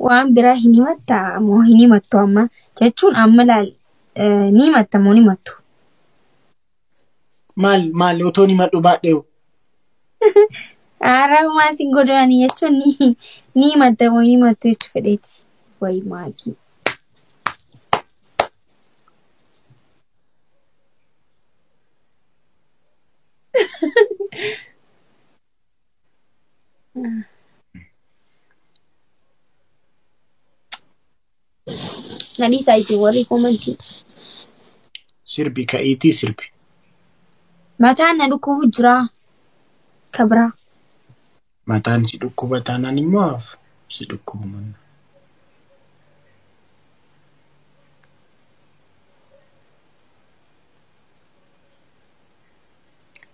Waan biraa hin himattaa moo hin himattu amma jechuun amma laal ni himatta moo hin himattu? Maal maal otoo himadhu baadhee? Haaraa maasiin godhanii jechuun ni himatta moo hin himattu jechuu fedheeti. Wayi maakii. Na dhiisaa isin warri koomantii. Sirbi ka'iitii sirbi. Mataan na dhukkubu jira. Kabira. Mataan si dhukkuba taanaan immoo hafu si dhukkubu manna.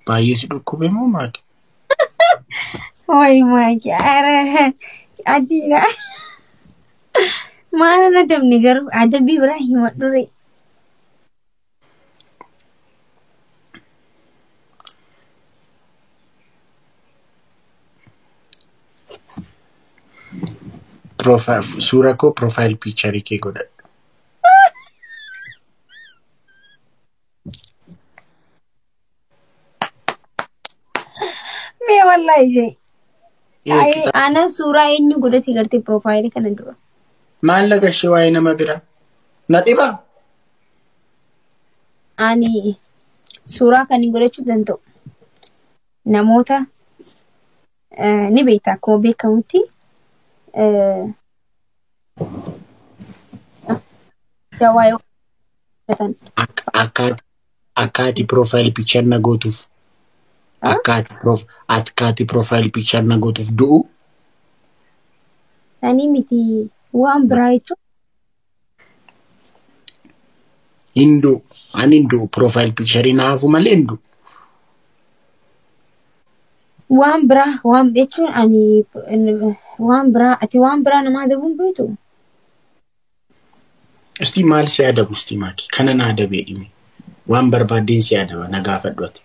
Baay'ee si dhukkube moo maali? Wayi maaki ara adiidha. Maal na dabni garuu adabbii biraa himadhu ree. Suura koo profile picture kee godhadhu. Mee wallahi jee. Ana suuraa eenyu godhate gartee profile kana dura? Maallaqa ishee waa'ee nama biraa? Na dhibaa? Ani suuraa kan hin godhachuu danda'u namoota ni beekta akkuma beekamutti dawaa yoo godhatan. Akka ati profile picture na gootuuf akka ati profile picture na gootuuf du'u. Sanii miti waan biraa jechuun. Hin du'u. Ani hin du'u. Profile picture na hafu malee hin du'u. Waan biraa waan jechuun ani waan biraa ati waan biraa nama adabuun beektu. Isti maal si adabu isti maaki? Kana na adabee dhimi. Waan barbaaddeen si adaba na gaafadhu ati.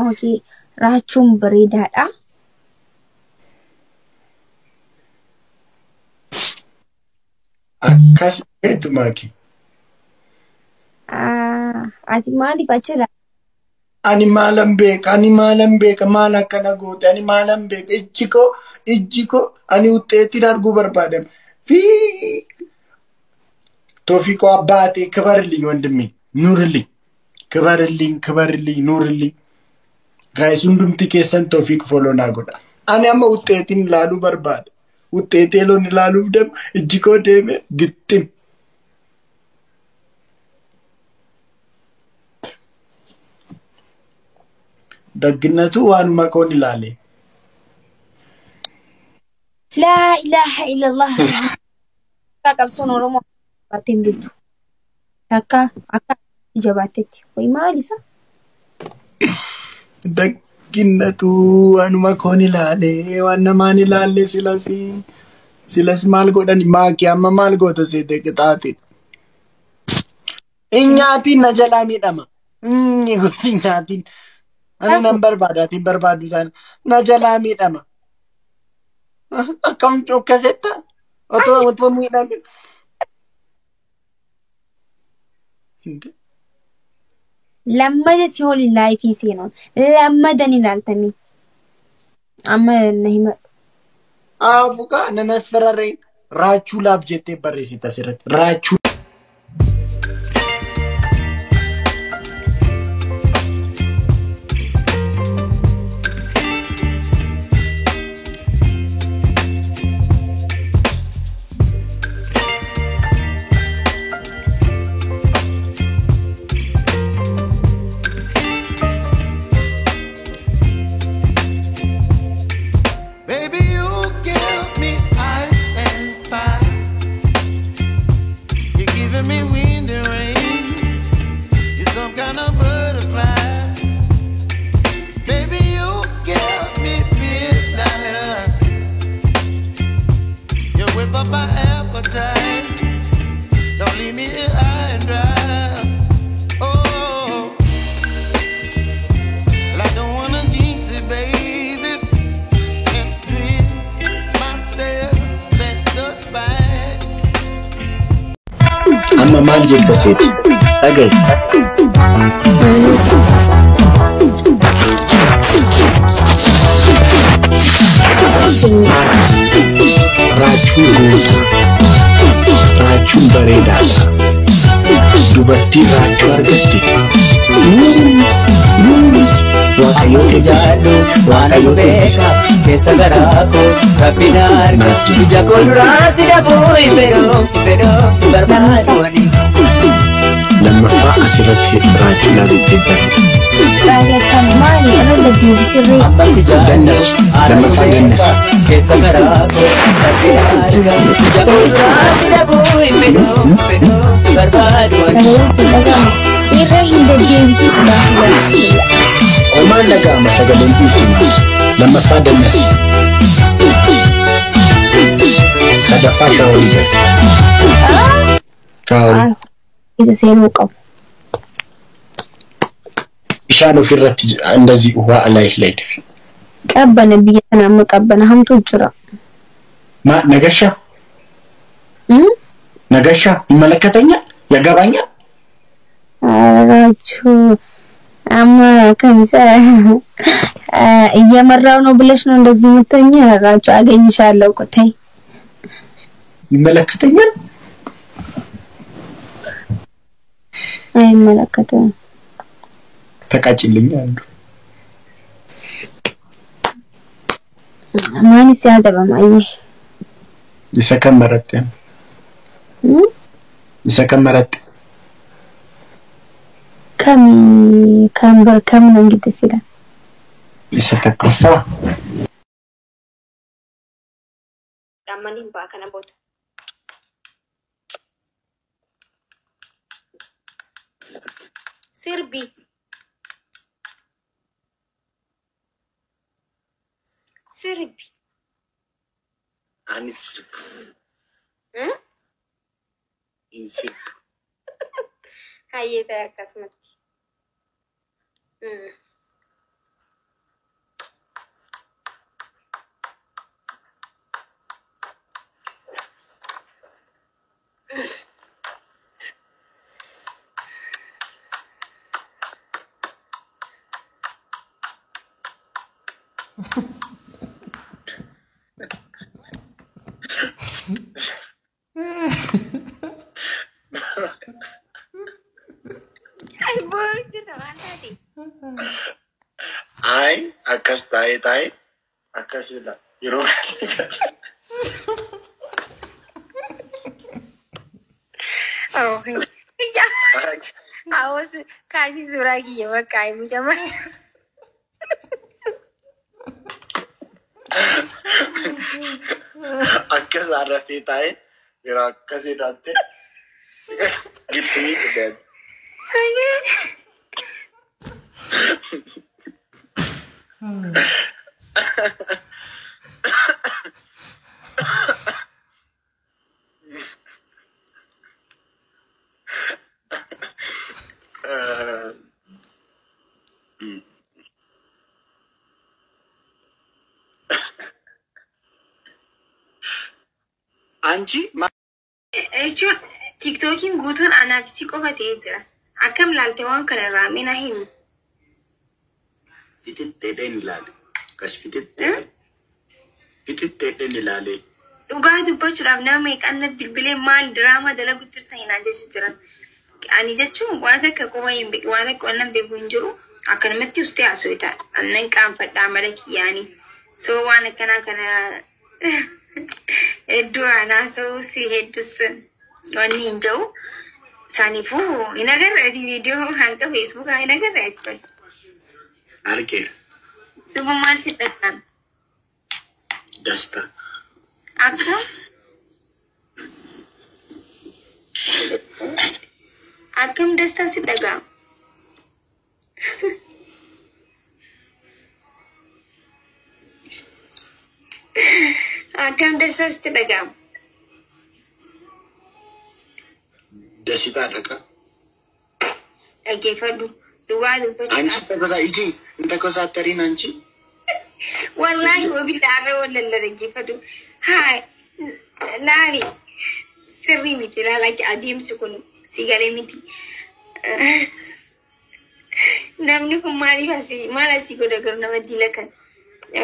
Okay. Raachuun bareedaadha. Akkas beektu maaki. Ati maaliif achi ilaalta? Ani maalan beeka, ani maalan beeka, maal akkana goote, ani maalan beeka, ijji koo, ani wuxxeetiin arguu barbaadama. Fi Toofiqoo አባቴ ክበርልኝ ወንድሜ ኑርልኝ፣ ክበርልኝ፣ ክበርልኝ፣ ኑርልኝ። Guys hundumti keessan Toofiq follow naa godha. Ani amma wuxxeetiin ilaaluu barbaada. Wuxxeetee loon ilaaluuf deemu ijji koo deeme gixxim. Dagginnatu waanuma koon ilaale. Laa ilaaha illallah. Akka qabsoon Oromoo jabaattee hin beektu. Akka akka jabaatteetti. Wayi maal isa? Dagginnatu waanuma koon ilaale waan namaan ilaalle silas silas maal godhani maaki amma maal goota seete qixaate. Nyaatiin na jalaa miidhama. Inni gooti nyaatiin. Ani nan barbaada atiin barbaadu taana na jalaa miidhama. Akkam cuukkasetta otoo otoo miidhame. Lammada si waliin laayifii seenuun lammada ni ilaaltamii. Amma na himadhu. Afuukaa nan asfararreen raachuu laaf jettee barreessite asirratti raachuu. Baby, you give me ice and fire. You're giving me wind and rain. You're some kind of butterfly. Baby, you give me midnight. You whip up my appetite. Don't leave me here high and dry. Oh. Amma maal jetta seeti? Dhaga'i. Raachuun goota. Raachuun bareedaadha. Dubartiin raachuu argatte. Waaqayyoon eebbise. Waaqayyoon eebbise. Keessa garaa koo rabbina arga ija koo duraa si dhabuu hin fedhuu fedhuu barbaadu ani. Lammaffaa asirratti raachuu ilaaluutti barreessa. Dhagataan maali irra deddeebisirree? Amma si jaallu Dannas. Lammaffaa dannas. Keessa garaa koo rabbina arga ija koo duraa si dhabuu hin fedhuu fedhuu barbaadu ani. Sagaleen dhaga'ama. Irra hin deddeebisin. Homaan dhaga'ama sagaleen dhiisinu. Lammaffaa dannas. Sadaffaa shaaworii gala. Shaaworii. Isa seenuu qabu. Bishaan ofirratti እንደዚህ ውሃ ላይሽ ላይ ድፊ። Qabbana biyya kana amma qabbana hamtuu jira. ማ ነገሻ ነገሻ ይመለከተኛል፣ ያገባኛል። Raachuu amma ከምሰ እየመራው ነው ብለሽ ነው እንደዚህ የምትሆኚ? ራቹ አገኝሻለሁ እኮ ተይ። ይመለከተኛል። አይመለከትም። ተቃጭልኝ አንዱ Maanis yaadabama ayyee. Isa kan maratte isa kan maratte Kami kan bar kam ነው እንግዲህ ሲላል isa tokkoffaa Dhammaniin ba'a kana booda. Sirbi. Sirbi. Ani sirbu hin sirbu. Hayyee ta'e akkasumatti. Ay, jirta waan taate. Ay akkas taa'ee taa'ee akkas jedha yeroo Awwas kaasii suuraa kiyya bakka ay mucamaa. Akkas arrafee taa'ee yeroo akkas jedhatte gittimii dhufee. Anchi Jechuun tiiktookiin guutuun anaaf si qofa ta'ee jira. Akkam laalte waan kana irraa mina himu? Fixixxeedhaan ilaale. Akkas fixixxeedhaan. Fixixxeedhaan ilaale. Dhugaa dubbachuudhaaf nama meeqaan na bilbilee maal diraamaa dalagu jirtan naan jechuu jiran. Ani jechuun waan akka qofa hin beeku waan akka waan beeku hin jiru akkanumatti ustee haasofta. Annan qaanfadhaa mala kiyyaanii. Soo waan akkanaa kana hedduu haasa'uu si hedduus wanni hin jiru. Saniifuu hin agarreeti viidiyoo hanga feesbuukaa hin agarreeti. Argeera. Duuba maal si dhaqan? Dastaa. Akkam? Akkam dastaa si dhaga'ama? Akkam dastaa sitti dhaga'ama? Dasitaa dhaqa. Dhaggeeffadhu. Dhugaa Anchi dubbachuudhaaf. takosaa iji hin takosaa tariin anchi. Wallaahi wabii dhaarree wallalla dhaggeeffadhu. Haa laali sirrii miti laala adeemsi kun Si galee miti. Namni kun maaliif asii maal asii godha garuu nama diila kan.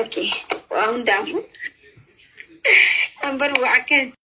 Okay. Waa hundaafuu. An bar waa akka